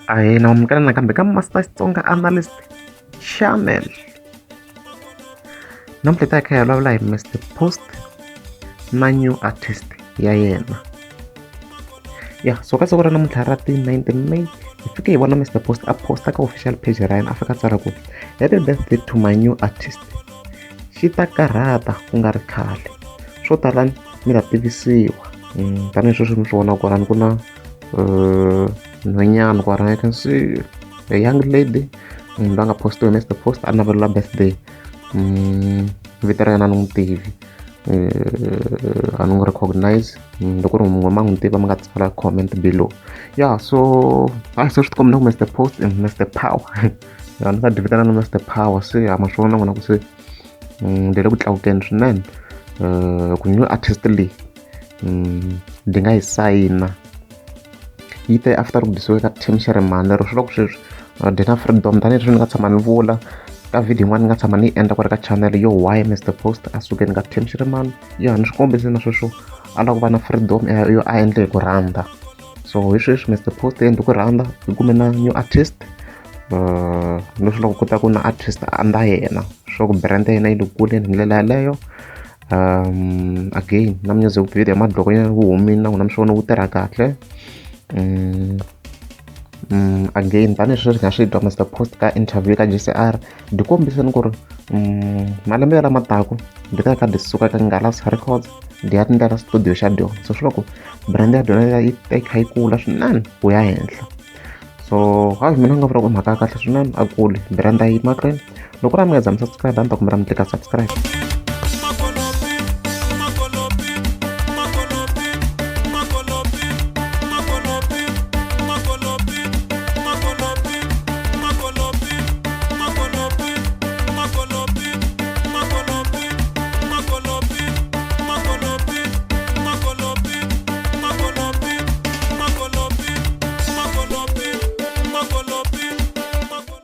Ahee na amukela nakambe ka Master Xitsonga Analyst Channel. Namuntlha hi ta hi kha hi vulavula hi Mr Post na new artist ya yena. Ya so ka siku ra namuntlha ra ti 19 May hi fike hi vona Mr Post a posta ka official page ra yena a fika a tsala ku happy birthday to my new artist xi ta karhata ku nga ri khale swo tala mi ta tivisiwa tanihi sweswi mi swi vona kwalano ku na nhwanyana kwalano I can see a young lady munhu loyi a nga postiwa hi Mr Post a navelela birthday vito ra yena a ni n'wi tivi a ni n'wi recognize loko ku ri munhu ma n'wi tiva mi nga tsala comment below ya so hayi se swi tikomba na ku Mr Post and Mr Power ya ni va dyi vitana na Mr Power se ha ma swi vona n'wina ku se ni le ku tlakukeni swinene ku new artist leyi ndzi nga yi sayina yi te after ku disiwe ka Team Shirimani lero swi loko sweswi dyi na freedom tanihileswi ni nga tshama ni vula ka video yin'wana ni nga tshama ni yi endla kwale ka channel yo why Mr Post a sukeni ka Team Shirimani ya ni swi kombise na sweswo a lava ku va na freedom yo a endle hi ku rhandza so hi sweswi Mr Post endle ku rhandza hi kume na new artist leswi loko kota ku na artist under yena swa ku brand ya yena yi le kuleni hi ndlela yaleyo again na music video ya madloko ya wu humile na n'wina mi swi vona wu tirha kahle again tanihi sweswi hi nga swi twa Mr Post ka interview ka J_C_R byi kombiseni ku ri malembe lama taka byi ta kha byi suka ka Ngalazi Records byi ya ndlela studio xa byona so swi loko brand ya byona yi ta yi kha yi kula swinene ku ya henhla so hayi mina ni nga vula ku i mhaka ya kahle swinene a kule brand yi mahlweni loko ku ri a mi nga za mi subscribe a ni ta kombela mi tlika subscribe.